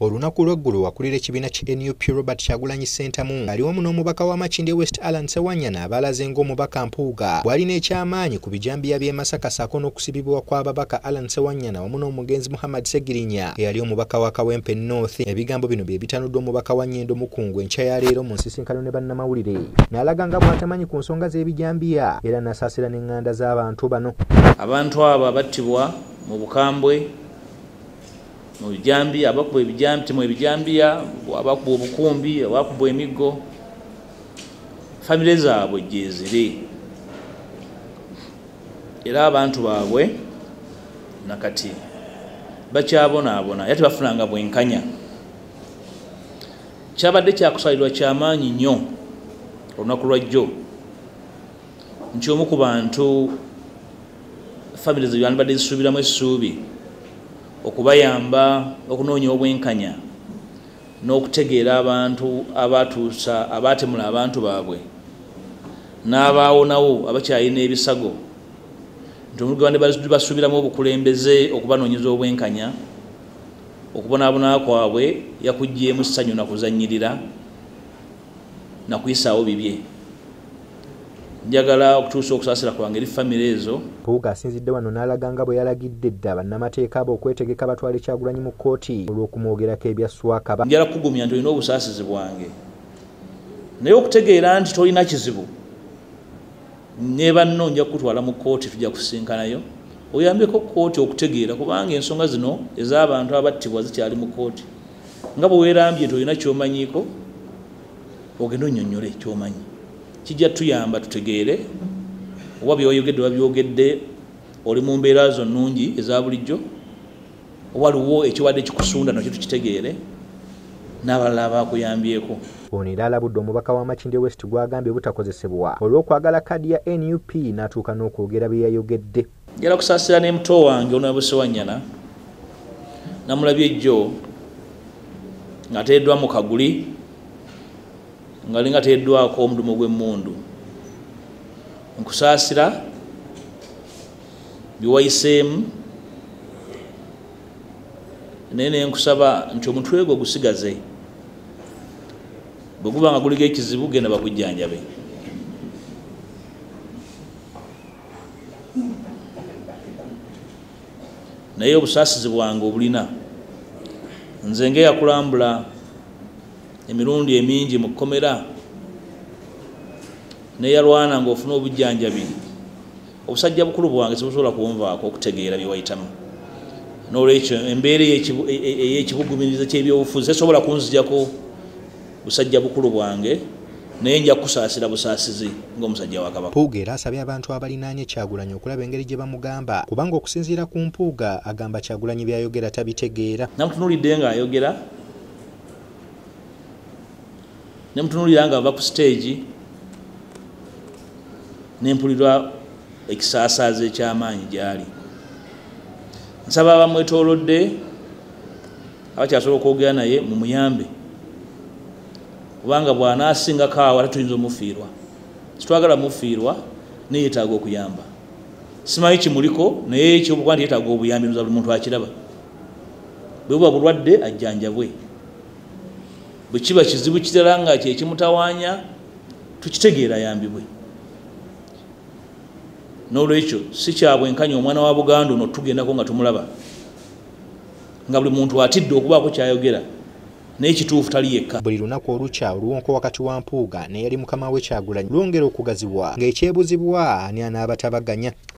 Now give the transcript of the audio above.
Olunaku lw'eggulo wakulira ekibiina ki NUP Robert Kyagulanyi Ssentamu ali wamu n'omubaka wa Makindye West Allan Ssewanyana abalaze ng'omubaka Mpuuga bw'alina ekyamaanyi ku bijambiya by'e Masaka ssaako n'okusibibwa kw'ababaka Allan Ssewanyana wamu n'omugenzi Muhammad Ssegirinya eyali omubaka wa Kawempe North. Ebigambo bino bye bitanuddwa omubaka wa Nyendo Mukungu enkya ya leero mu nsisinkano ne bannamawulire, n'alaga nga bw'atamanyi ku nsonga z'ebijambiya era n'asaasira n'eŋŋanda z'abantu bano. Abantu abo abattibwa mu bukambwe mu bijambiya, abakuba ebijambiya, abakuba obukumbi, abakuba emiggo, famire zaabwe gyeziri era abantu baabwe nakati bakyabonaabona era tebafunanga bwenkanya. Kyabadde kyakusalirwa kyamaanyi nnyo olunaku lwajjo nti omu ku bantu famire ze zisuubiramu essuubi okubayamba okunoonya obwenkanya n'okutegeera abantu abatuusa abatemula abantu baabwe n'abaawonawo abakyalina ebisago, nti omulundi basuubiramu obukulembeze okubanoonyeza obwenkanya, okubonaabona kwabwe yakuggyeemu ssanyu na kuzannyirira na kuyisaawo bibye. Njagala okutuusa okusaasira kwange eri famire ezo. Mpuuga asinzidde wano n'alaga nga bwe yalagidde dda bannamateeka abo okwetegeka batwale Kyagulanyi mu kkooti olw'okumwogerako ebya Swakaba. Njagala kukugumya nti olina obusaasizi bwange, naye okutegeera nti tolina kizibu ne banno nja kukutwala mu kkooti, tujja kusisinkanayo oyambeko kkooti okutegeera, kubanga ensonga zino ez'abantu abattibwa zikyali mu kkooti. Nga bwe weerambye nti olina ky'omanyiiko, ogende onnyonnyole ky'omanyi, kijja tuyamba tutegeere oba byoyogedde oba byogedde oli mu mbeera zo nnungi eza bulijjo, oba waliwo ekibadde kikusunda nakyo tukitegeere n'abalala abakuyambyeko. Ono era alabudde omubaka wa Makindye West gw'agambye butakozesebwa olw'okwagala kaadi ya NUP n'atuuka n'okwogera bye yayogedde. Njagala kusaasira ne muto wange Honorable Ssewanyana, namulabye ejjo ng'ateereddwa mu kaguli nga linga ateereddwako omudumo gw'emmundu. Nkusaasira bye wayiseemu, naye ne nkusaba nti omutwe gwo gusigaze, bwe guba nga guliko ekizibu genda bakujjanjabe. Naye obusaasizi bwange obulina, nze ng'eyakulambula emirundi emingi mu kkomera neyalwana ng'ofuna obujjanjabi, obusajja bukulu bwange sibusobola kunvaako okutegeera bye wayitamu. N'olwekyo embeera ey'ekibugumiriza ky'ebyobufuzi tesobola kunzijako busajja bukulu bwange, naye nja kusaasira busaasizi ng'omusajja wa Kabaka. Mpuuga era asabye abantu abalinaanye Kyagulanyi okulaba engeri gye bamugamba, kubanga okusinziira ku Mpuuga agamba Kyagulanyi by'ayogera tabitegeera. Namutunuulidde ng'ayogera, nemutunuulira ng'ava ku siteegi, nempulirwa ekisaasaaza eky'amaanyi gy'ali. Nsaba abamwetoolodde abakyasobola okwogera naye mumuyambe, kubanga bw'anaasingako awo ate tuyinza omufiirwa. Sitwagala mufiirwa, naye yeetaaga okuyamba. Simanyi kimuliko, naye ekyokuba nti yeetaaga obuyambi nza buli muntu akiraba. Bwe buba bulwadde ajjanjabwe, bwe kiba kizibu kirala nga kye kimutawaanya tukitegeera ayambibwe. N'olwekyo si kya bwenkanya omwana wa Buganda ono tugendako nga tumulaba nga buli muntu atidde okubaako ky'ayogera, naye kituufu tali yekka. Buli lunaku olukya oluwonko wakati wa Mpuuga n'eyali mukama we Kyagulanyi lwongera okugazibwa ng'ekyebuzibwa ani anaabatabaganya.